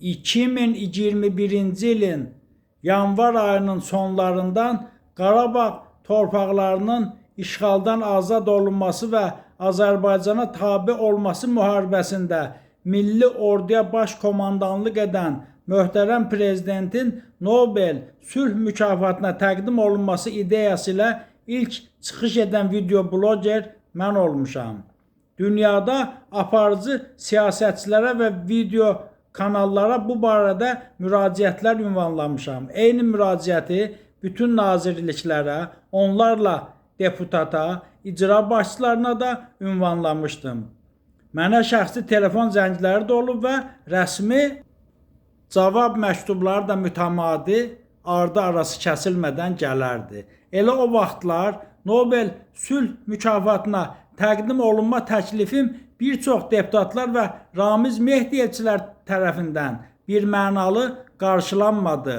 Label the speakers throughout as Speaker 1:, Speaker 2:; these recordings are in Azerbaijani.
Speaker 1: 2021-ci ilin yanvar ayının sonlarından Qarabağ torpaqlarının işğaldan azad olunması və Azərbaycana tabe olması müharibəsində Milli Orduya baş komandanlıq edən möhtərəm prezidentin Nobel sülh mükafatına təqdim olunması ideyası ilə ilk çıxış edən video bloger mən olmuşam. Dünyada aparıcı siyasətçilərə və video kanallara bu barədə müraciətlər ünvanlamışam. Eyni müraciəti bütün nazirliklərə, onlarla deputata, icra başçılarına da ünvanlamışdım. Mənə şəxsi telefon zəngləri də olub və rəsmi cavab məktubları da mütəmadi ardı arası kəsilmədən gələrdi. Elə o vaxtlar Nobel sülh mükafatına təqdim olunma təklifim bir çox deputatlar və Ramiz Mehdiyevçilər tərəfindən bir mənalı qarşılanmadı.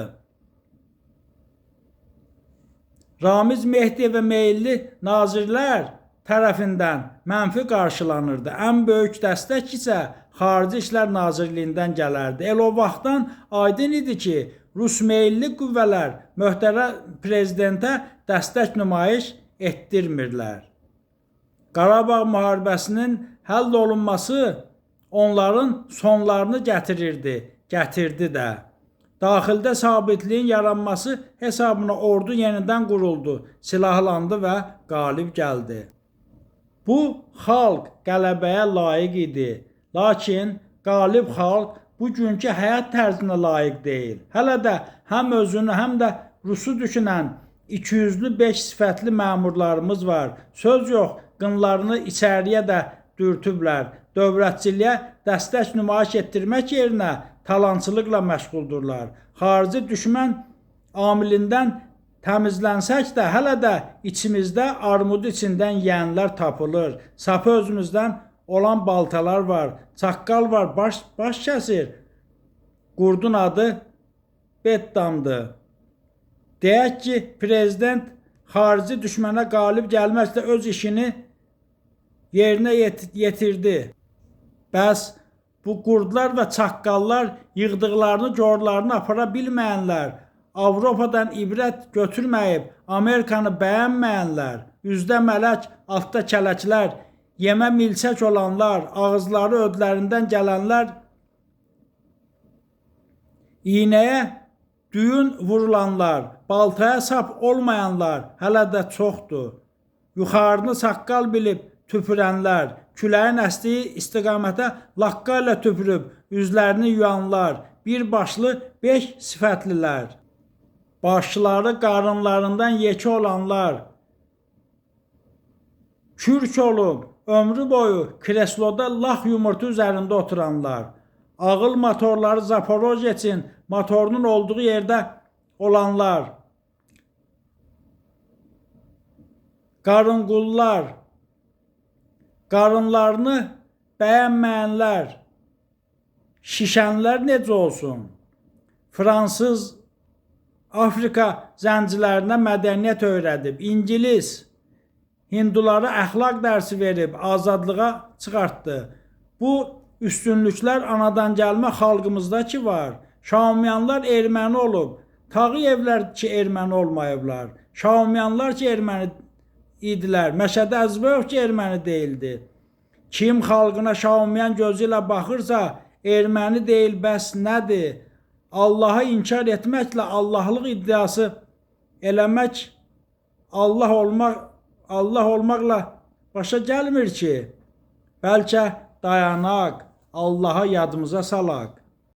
Speaker 1: Ramiz Mehdiyevə meyilli nazirlər tərəfindən mənfi qarşılanırdı. Ən böyük dəstək isə Xarici İşlər Nazirliyindən gələrdi. Elə o vaxtdan aydın idi ki, Rus meyilli qüvvələr möhtərəm prezidentə dəstək nümayiş etdirmirlər. Qarabağ müharibəsinin həll olunması onların sonlarını gətirirdi, gətirdi də. Daxildə sabitliyin yaranması hesabına ordu yenidən quruldu, silahlandı və qalib gəldi. Bu xalq qələbəyə layiq idi. Lakin qalib xalq bugünkü həyat tərzinə layiq deyil. Hələ də həm özünü, həm də Rusu düşünən ikiyüzlü beş sifətli məmurlarımız var. Söz yox, qınlarını içəriyə də dürtüblər. Dövlətçiliyə dəstək nümayiş etdirmək yerinə talançılıqla məşğuldurlar. Xarici düşmən amilindən təmizlənsək də hələ də içimizdə armudu içindən yeyənlər tapılır. Sapı özümüzdən olan baltalar var, çaqqal var, baş kəsir. Qurdun adı Bettamdır. Deyək ki, prezident xarici düşmənə qalib gəlməklə öz işini yerinə yetirdi. Bəs bu qurdlar və çaqqallar yığdıqlarını gorlarını apara bilməyənlər, Avropadan ibrət götürməyib, Amerikanı bəyənməyənlər, üzdə mələk, altda kələklər, yemə milçək olanlar, ağızları ödlərindən gələnlər, iynəyə düyün vurulanlar, baltaya sap olmayanlar hələ də çoxdur. Yuxarını saqqal bilib tüpürənlər, küləyin əsdiyi istiqamətə laqqa ilə tüpürüb üzlərini yuyanlar, bir başlı beş sifətlilər, başları qarınlarından yekə olanlar, kürk olub ömrü boyu kresloda lax yumurta üzərində oturanlar, ağıl motorları Zaporojeçin motorunun olduğu yerdə olanlar, qarınqullar, qarınlarını bəyənməyənlər, şişənlər necə olsun? Fransız Afrika zəncilərinə mədəniyyət öyrədib, İngilis hindulara əxlaq dərsi verib, azadlığa çıxartdı. Bu üstünlüklər anadan gəlmə xalqımızda ki var. Şaumyanlar erməni olub, Tağıyevlər ki erməni olmayıblar, Şaumyanlar ki erməni idilər, Məşədi Əzizbəyov ki erməni deyildi. Kim xalqına Şaumyan gözü ilə baxırsa, erməni deyil, bəs nədir? Allahı inkar etməklə Allahlıq iddiası eləmək Allah olmaqla başa gəlmir ki. Bəlkə dayanaq, Allaha yadımıza salaq.